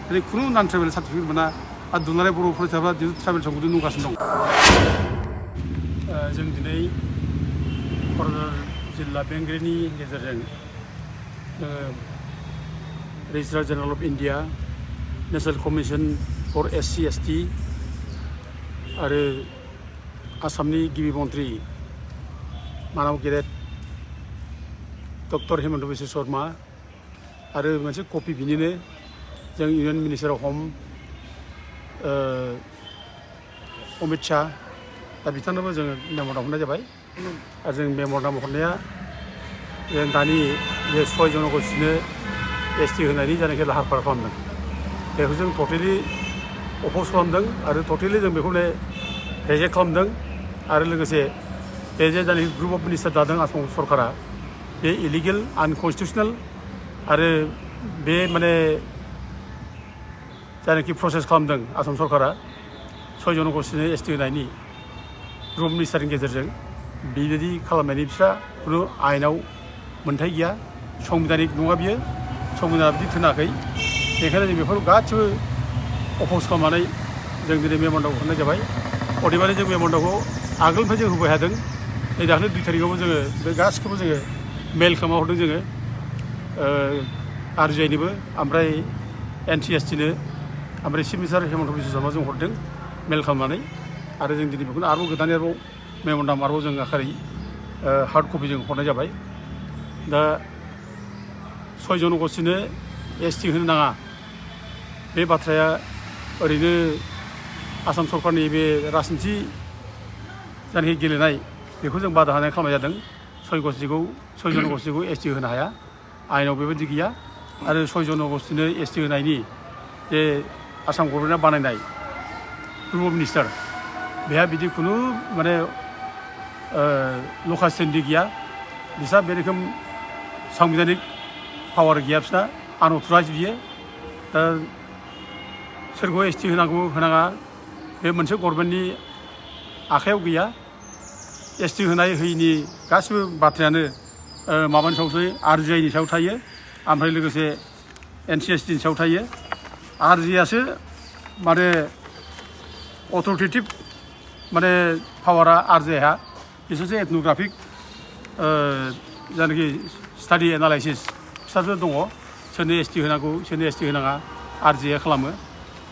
दिनै खुनु नान ट्राइबेल सार्टिफिकेट मोना आरो दुलाराय बर' फरायसाफ्रा ट्राइबेल संगठन नुगासिनो दं। जों दिनै क'क्राझार जिल्ला बेंगिरिनि गेजेरजों registrar general of India, national commission for SC/ST आरो आसामनि गिबि मन्त्रि मानाव गेदेर डक्टर हिमन्त बिश्व शर्मा आरो मोनसे कपि बिनिनो जों इउनियन मिनिस्टार अफ हम अमित शाह दा बिथांनोबो जोङो मेम'रेन्डाम हरनाय जाबाय आरो जों मेम'रेन्डाम हरनाया जों दानि बे 6 जनगोष्ठीनो ST होनायनि जानाखि लाहार फाहार खालामदों बेखौ जों टटेलि अपोज खालामदों आरो टटेलि जों बेखौनो रिजेक्ट खालामदों आरो लोगोसे बे जे जानाखि ग्रुप अफ मिनिस्टार दादों आसाम सरकारा बे इलिगेल आनकनस्टिटिउसनेल आरो बे माने जानाखि प्रसेस खालामदों आसाम सरकारा 6 जनगोष्ठीनो ST होनायनि ग्रुप मिनिस्टारनि गेजेरजों बेबायदि खालामनायनि बिस्रा खुनु आयेनाव मोन्थाय गैया, संबिधानिक नङा बियो, संबिधाना बिदि थोनाखै। बेखायनो जों बेफोर गासिबो अपोज खालामनानै जों दिनै मेम'रेन्डाम हरनाय जाबाय। अदेबानि जों मेम'रेन्डामखौ आगोलनिफ्राय जों होबाय थादों। नै दाख्लै 2 तारिखआवबो जोङो बे गासिखौबो जोङो मेल खालामना हरदों जोङो RGIनोबो ओमफ्राय NCSTनो ओमफ्राय चिफ मिनिस्टार हिमन्त बिश्व शर्मा जों हरदों मेल खालामनानै आरो जों दिनै बेखौनो आरोबाव गोदानै आरोबाव मेम'रेन्डाम आरोबाव जों आखारै हार्ड कपि जों हरनाय जाबाय। दा 6 जनगोष्ठीनो ST होनो नाङा बे बाथ्राया ओरैनो आसाम सरकारनि बे राजनिथि जानाखि गेलेनाय बेखौ जों बादा होनाय खालामनाय जादों। 6 जनगोष्ठीखौ ST होनो हाया, आयेनाव बेबायदि गैया आरो 6 जनगोष्ठीनो ST होनायनि जे आसाम गभर्नमेन्टआ बानायनाय ग्रुप अफ मिनिस्टार बेहा बिदि खुनु माने लकाल स्टेन्डि गैया, बिसा बे रोखोम संबिधानिक पावार गैया, बिसना आनअथराइज बियो। दा सोरखौ ST होनांगौ होनाङा बे मोनसे गभर्नमेन्टनि आखायाव गैया। ST होनाय होयिनि गासिबो बाथ्रायानो माबानि सायावसो RGIनि सायाव थायो ओमफ्राय लोगोसे NCSTनि सायाव थायो। RGIआसो माने अथरिटेटिभ माने पावारा RGIहा बिसोरसो एथन'ग्राफिक जायनाखि स्टाडि एनालाइसिस बिसोरसो दङ, सोरनो ST होनांगौ सोरनो ST होनाङा RGIआ खालामो।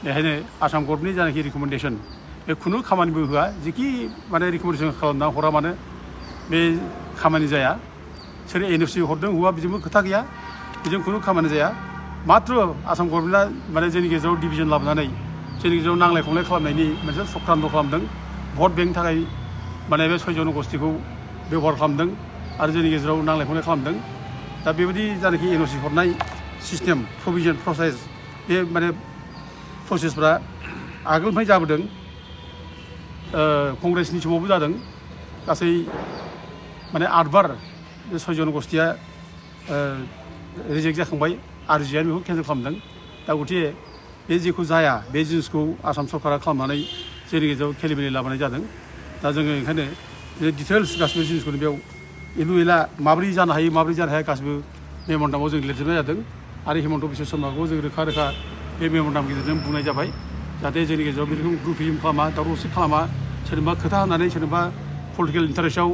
बेखायनो आसाम गभर्नमेन्टनि जायनाखि रिकमेन्डेसन बे खुनु खामानिबो होआ, जिखि माने रिकमेन्डेसन खालामना हरा मानो बे खामानि जाया। सोर NOC हरदों हौवा बेजोंबो खोथा गैया, बेजों खुनु खामानि जाया। मात्र आसाम गभर्नमेन्टआ माने जोंनि गेजेराव डिभिजन लाबोनानै जोंनि गेजेराव नांलाय खमलाय खालामनायनि मोनसे चक्रान्त खालामदों, भट बेंकनि थाखाय माने बे 6 जनगोष्ठीखौ बेबहार खालामदों आरो जोंनि गेजेराव नांलाय खमलाय खालामदों। दा बेबायदि जानाखि NOC हरनाय सिस्टेम प्रभिजन प्रसेस बे माने प्रसेसफ्रा आगोलनिफ्राय जाबोदों, कंग्रेसनि समावबो जादों। गासै माने 8 बार बे 6 जनगोष्ठीया रिजेक्ट जाखांबाय, RGIआ बेखौ केन्सेल खालामदों। दा गथिखे बे जेखौ जाया बे जिनिसखौ आसाम सरकारा खालामनानै जोंनि गेजेराव खेलिमेलि लाबोनाय जादों। दा जोङो ओंखायनो डिटेल्स गासिबो जिनिसखौनो बेयाव एलु एला माबोरै जानो हायो माबोरै जानो हाया गासिबो मेम'रेन्डामाव जों लिरजोबनाय जादों आरो हिमन्त बिश्व शर्माखौ जों रोखा रोखा बे मेम'रेन्डामनि गेजेरजों बुंनाय जाबाय जाहाथे जोंनि गेजेराव बे रोखोम ग्रुपिजम खालामा, दावराव-दावसि खालामा, सोरनोबा खोथा होनानै सोरनोबा पलिटिकेल इन्टारेस्टआव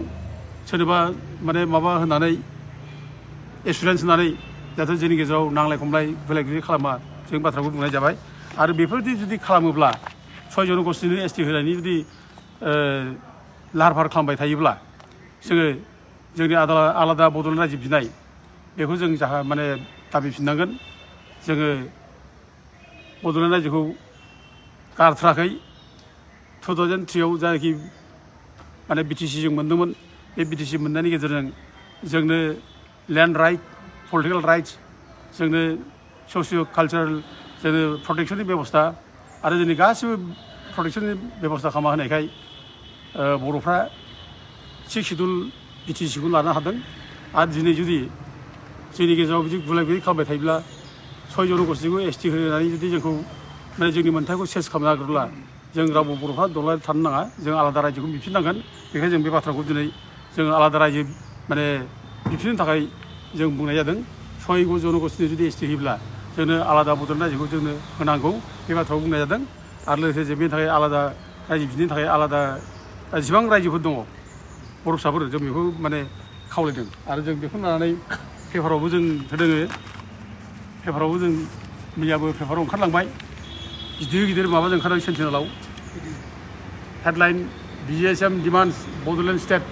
सोरनोबा माने माबा होनानै एसुरेन्स होनानै जाहाथे जोंनि गेजेराव नांलाय खमलाय गुलाय गुजाय खालामा जों बाथ्राखौ बुंनाय जाबाय। आरो बेफोरबायदि जुदि खालामोब्ला 6 जनगोष्ठीनो ST होनायनि जुदि लाहार फाहार खालामबाय थायोब्ला जोङो जोंनि आलादा बड'लेण्ड रायजो बिनाय बेखौ जों जाहा माने दाबिफिननांगोन। जोङो बड'लेण्ड रायजोखौ गारथाराखै। 2003आव जायनाखि माने BTC जों मोन्दोंमोन, बे BTC मोननायनि गेजेरजों जोंनो लेन्ड राइट, पलिटिकेल राइट्स, जोंनो ससिय' कालचारेल जोंनो प्रटेक्सननि बेबस्था आरो जोंनि गासिबो प्रटेक्सननि बेबस्था खालामना होनायखाय बर'फ्रा 6 सिडुल BTCखौ लानो हादों। आरो दिनै जुदि जोंनि गेजेराव बिदि गुलाय गुजाय खालामबाय थायोब्ला 6 जनगोष्ठीखौ ST होनानै जुदि जोंखौ माने जोंनि मोन्थायखौ सेस खालामनो नागिरोब्ला जों रावबो बर'फ्रा दलनानै थानो नाङा, जों आलादा रायजोखौ बिफिननांगोन। बेखायनो जों बे बाथ्राखौ दिनै जों आलादा रायजो माने बिफिननो थाखाय जों बुंनाय जादों। 6 जनगोष्ठीनो जुदि ST होयोब्ला जोंनो आलादा बड'लेण्ड रायजोखौ जोंनो होनांगौ बे बाथ्राखौ बुंनाय जादों आरो लोगोसे बेनि थाखाय आलादा रायजो बिदिनि थाखाय आलादा जेसेबां रायजोफोर दङ बर' फिसाफोर जों बेखौ माने खावलायदों आरो जों बेखौ लानानै पेपारावबो जों होदों पेपारावबो जों मैयाबो पेपाराव ओंखारलांबाय गिदिर गिदिर माबाजों ओंखारदों सेन्टिनेलाव headline BGSM demands Bodoland state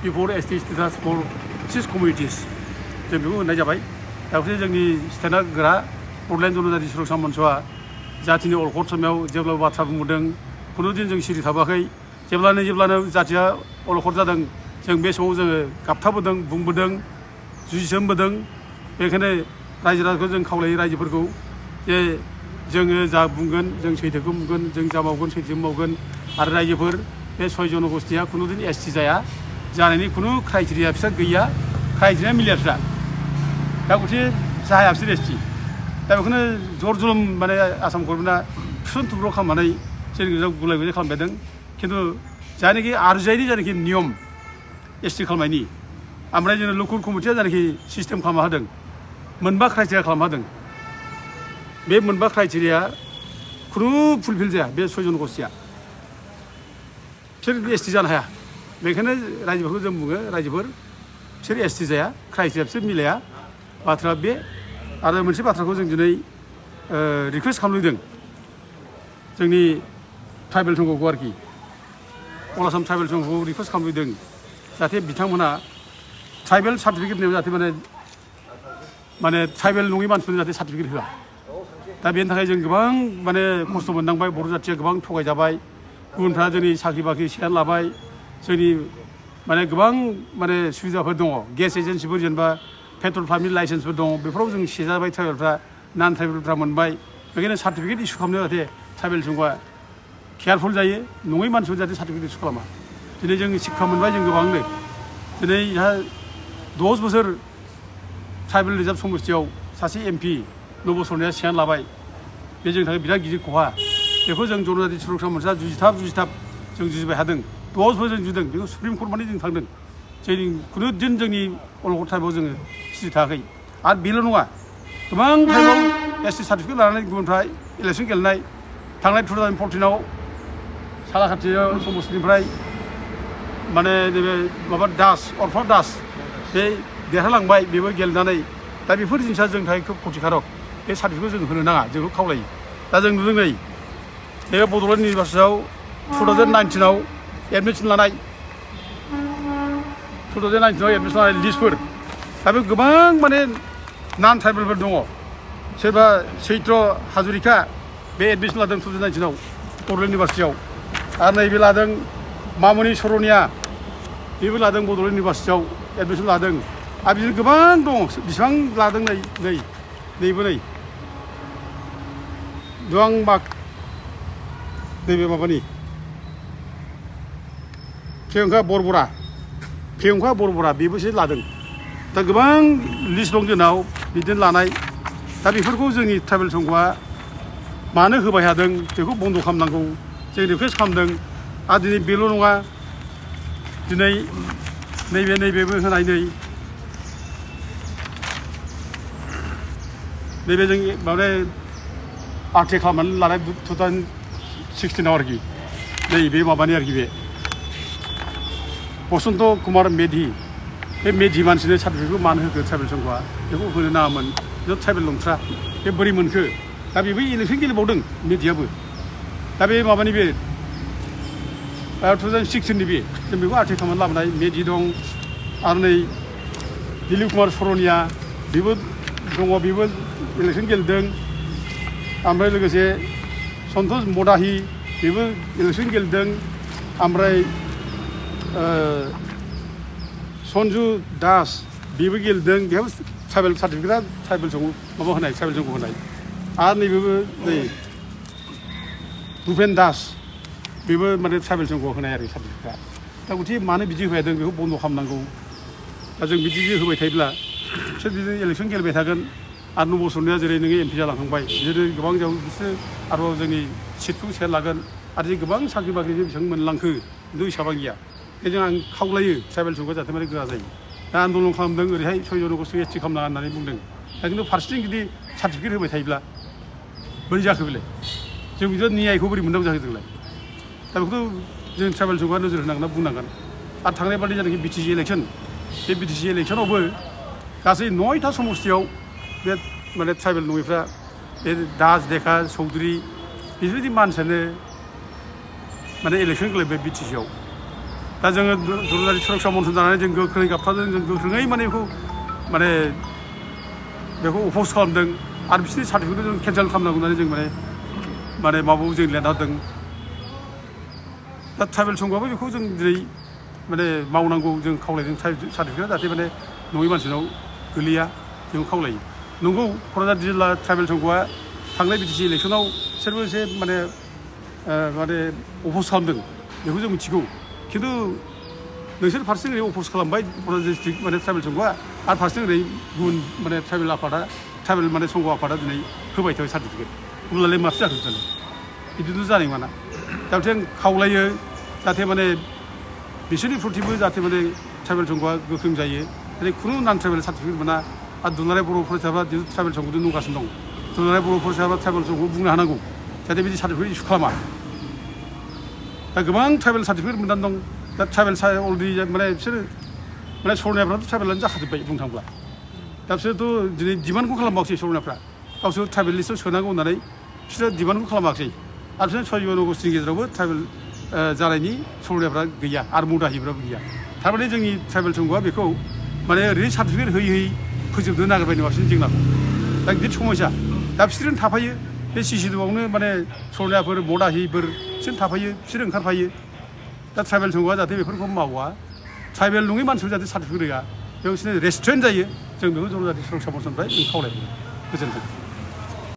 before ST status for 6 communities जों बेखौ होननाय जाबाय दा बिसोर जोंनि स्टेटआ गोरा बड'लेण्ड जनजाति सुरक्षा मन्चआ जातिनि अलखद समाव जेब्लाबो बाथ्रा बुंबोदों खुनु दिन जों सिरि थाबोआखै जेब्लानो जातिया अलखद जादों जों बे समाव जोङो गाबथाबोदों बुंबोदों जुजिसोमबोदों बेखायनो रायजो राजाखौ जों खावलायो रायजोफोरखौ जे जोङो जा बुंगोन जों सैथोखौ बुंगोन जों जा मावगोन सैथो मावगोन आरो रायजोफोर बे 6 जनगोष्ठीया खुनु दिन ST जाया जानायनि खुनु क्राइटेरिया बिसोर गैया क्राइटेरिया मिलिया बिसोर दा गथे जाया बिसोर ST दा बेखौनो जर जुलुम माने आसाम गभर्नमेन्टआ थुसन थुब्र खालामनानै जोंनि गेजेराव गुलाय गुजाय खालामबायदों खिन्थु जायनाखि आरजायनि जायनाखि नियम ST खालामनायनि ओमफ्राय जोंनो लकेल कमिटिया जायनाखि सिस्टेम खालामना होदों मोनबा क्राइटेरिया खालामना होदों बे मोनबा क्राइटेरिया खुनु फुलफिल जाया बे 6 जनगोष्ठीया बिसोर ST जानो हाया बेखायनो रायजोफोरखौ जों बुङो रायजोफोर बिसोर ST जाया क्राइटेरिया बिसोर मिलाया बाथ्राया बे आरो मोनसे बाथ्राखौ जों दिनै रिकुवेस्ट खालामदों जोंनि ट्राइबेल संघखौ आरोखि अल आसाम ट्राइबेल संघखौ रिकुवेस्ट खालामदों जाहाथे बिथांमोना ट्राइबेल सार्टिफिकेट होनायाव जाहाथे माने ट्राइबेल नङि मानसिफोरनो जाहाथे सार्टिफिकेट होआ दा बेनि थाखाय जों गोबां माने खस्थ' मोननांबाय बर' जाथिया गोबां थगायजाबाय गुबुनफ्रा जोंनि साख्रि बाख्रि सेयार लाबाय जोंनि माने गोबां माने सुबिदाफोर दङ गेस एजेन्सिफोर जेनेबा पेट्रल पाम्पनि लाइसेन्सफोर दङ बेफोराव जों सेजाबाय ट्राइबेलफ्रा नन ट्राइबेलफ्रा मोनबाय बेखायनो सार्टिफिकेट इसु खालामनायाव जाहाथे ट्राइबेल संघआ केयारफुल जायो नङै मानसिफोर जाहाथे सार्टिफिकेट इसु खालामा दिनै जों शिक्षा मोनबाय जों गोबांनो दिनै 10 बोसोर ट्राइबेल रिजार्भ समस्तियाव सासे MP नबसरनाया सियान लाबाय बे जोंनि थाखाय बिराद गिदिर खहा बेखौ जों जनजाति सुरक्षा मन्चआ जुजिथाब जों जुजिबाय थादों 10 बोसोर जों जुजिदों बेखौ सुप्रिम कर्ट माने जों थांदों जों खुनु दिन जोंनि अलखद टाइमाव जोङो सिरि थायाखै आरो बेल' नङा गोबां टाइमाव ST सार्टिफिकेट लानानै गुबुनफ्रा इलेक्सन गेलेनाय थांनाय 2014आव सालाकाथि समस्तिनिफ्राय माने नैबे माबा अर्फा दास बे देरहालांबाय बेबो गेलेनानै दा बेफोर जिनिसा जोंनि थाखाय खोब खथिकारक बे सार्टिफिकेटखौ जों होनो नाङा जोंखौ खावलायो दा जों नुदों नै बे बड'लेण्ड इउनिभार्सिटियाव 2019आव एडमिसन लानाय लिस्टफोर दा बे गोबां माने नन ट्राइबेलफोर दङ सोरबा चैत्र हाजरिका बे एडमिसन लादों 2019आव बड'लेण्ड इउनिभार्सिटियाव आरो नैबे लादों मामुनि सरनिया बेबो लादों बड'लेण्ड इउनिभार्सिटियाव एडमिसन लादों आरो बिदिनो गोबां दङ बेसेबां लादों नैबो दुवांबाग नैबे माबानि प्रियंका बरबरा बेबोसो लादों दा गोबां लिस्ट दं जोंनाव बिदिनो लानाय दा बेफोरखौ जोंनि ट्राइबेल संघआ मानो होबाय थादों बेखौ बन्द' खालामनांगौ जों रिकुवेस्ट खालामदों आरो दिनै बेल' नङा दिनै नैबेबो होनाय नैबे जों माने आर्टिकेल खालामनानै लानाय 2016आव आरोखि नैबे माबानि आरोखि बे बसन्त कुमार मेधि बे मेधि मानसिनो सार्टिफिकेटखौ मानो होखो ट्राइबेल संघआ बेखौ होनो नाङामोन बे ट्राइबेल नंथ्रा बे बोरै मोनखो दा बेबो इलेक्सन गेलेबावदों मेधियाबो दा बे माबानि बे 2016नि बे जों बेखौ आर्टिकेल खालामनानै लाबोनाय मेधि दं आरो नै दिलीप कुमार सरनिया बेबो दङ बेबो इलेक्सन गेलेदों ओमफ्राय लोगोसे सन्तोष मदाहि बेबो इलेक्सन गेलेदों ओमफ्राय सन्जु दास बेबो गेलेदों बेहाबो ट्राइबेल सार्टिफिकेटआ ट्राइबेल संघ माबा होनाय ट्राइबेल संघ होनाय आरो नैबेबो नै भुपेन दास बेबो माने ट्राइबेल संघ होनाय आरो सार्टिफिकेटआ दा गथे मानो बिदि होबाय थादों बेखौ बन्द' खालामनांगौ दा जों बिदि होबाय थायोब्ला बिसोर बिदिनो इलेक्सन गेलेबाय थागोन आरो नबसरनाया जेरै नोङो MP जालांखांबाय बिदिनो गोबां जाव बिसोर आरोबाव जोंनि सिटखौ सेयार लागोन आरो जे गोबां साख्रि बाख्रि बेसेबां मोनलांखो खिन्थु हिसाबां गैया बेजों आं खावलायो ट्राइबेल संघआ जाहाथे माने गोरा जायो दा आन्दलन खालामदों ओरैहाय 6 जनगोष्ठी ST खालामनाङा होननानै बुंदों दा खिन्थु फारसेथिं जुदि सार्टिफिकेट होबाय थायोब्ला बोरै जाखो बेलाय जों बिदिनो न्यायखौ बोरै मोननांगौ जाखो जोंलाय दा बेखौथ' जों ट्राइबेल जौगा नोजोर होनांगोन बुंनांगोन आरो थांनाय बादि जानाखि बिटिसि इलेक्सन बे बिटिसि इलेक्सनावबो गासै 9टा समस्तियाव बे माने ट्राइबेल नङैफ्रा बे दास देखा चौधुरी बेफोरबायदि मानसियानो माने इलेक्सन गेलेबाय बिटिसिआव दा जोङो दुलाराय सुरक्षा मन्थ्रि जानानै जों गोख्रोङै गाबथादों जों गोख्रोङै माने बेखौ अफस खालामदों आरो बिसोरनि सार्टिफिकेटखौ जों केन्सेल खालामनांगौ होननानै जों माने माबायाव जों लिरना होदों दा ट्राइबेल संघआबो बेखौ जों दिनै माने मावनांगौ जों खावलायदों सार्टिफिकेटआ जाहाथे माने नङै मानसिनाव गोलैया जों खावलायो नंगौ क'क्राझार जिल्ला ट्राइबेल संघआ थांनाय बिटिसि इलेक्सनाव बिसोरबो एसे माने अफस खालामदों बेखौ जों मिथिगौ खिन्थु नोंसोर फारसेथिं ओरै अफस खालामबाय क'क्राझार डिस्ट्रिक्ट माने ट्राइबेल संघआ आरो फारसेथिं ओरै गुबुन माने ट्राइबेल माने संघ आफादा दिनै होबाय थाबाय सार्टिफिकेट अब्लालाय माथो जाखो जानो बिदिथ' जानाय नङाना दा बिथिं खावलायो जाहाथे माने बिसोरनि प्रतिबो जाहाथे माने ट्राइबेल संघआ गोख्रों जायो जेरै खुनु नान ट्राइबेल सार्टिफिकेट मोना आरो दुलाराय बर' फरायसाफ्रा ट्राइबेल संघखौ नुगासिनो दं दुलाराय बर' फरायसाफ्रा ट्राइबेल संघखौ बुंनो हानांगौ जाहाथे बिदि सार्टिफिकेट इस्यु खालामा दा गोबां ट्राइबेल सार्टिफिकेट मोननानै दं दा ट्राइबेल अलरेडि माने बिसोरो माने सरनायाफ्राथ' ट्राइबेलानो जाखाजोब्बाय बुंनो थांब्ला दा बिसोरथ' दिनै डिमान्डखौ खालामाखिसै सरनाफ्रा गावसोर ट्राइबेल लिस्टआव सोनांगौ होननानै बिसोरो डिमान्डखौ खालामाखिसै आरो बिसोर 6 आगस्टनि गेजेरावबो ट्राइबेल जानायनि सरनायफ्रा गैया आरो मुदाहिफ्राबो गैया थारमाने जोंनि ट्राइबेल संघआ बेखौ माने ओरैनो सार्टिफिकेट होयै फोजोबनो नागिरबाय नङा बिसोरनि जेंनाखौ दा गिदिर समस्या दा बिसोरनो थाफायो बे सिसिडुआवनो माने सरनायाफोर मदाहिफोर बिसोर थाफायो बिसोर ओंखारफायो दा ट्राइबेल संघआ जाहाथे बेफोरखौ मावा ट्राइबेल नङै मानसिफोर जाहाथे सार्टिफिकेट होआ बेयाव बिसोरनो रेस्टुरेन्ट जायो जों बेखौ जनजाति सुरक्षा मन्थ्रिनिफ्राय जों खावलायो गोजोन्थों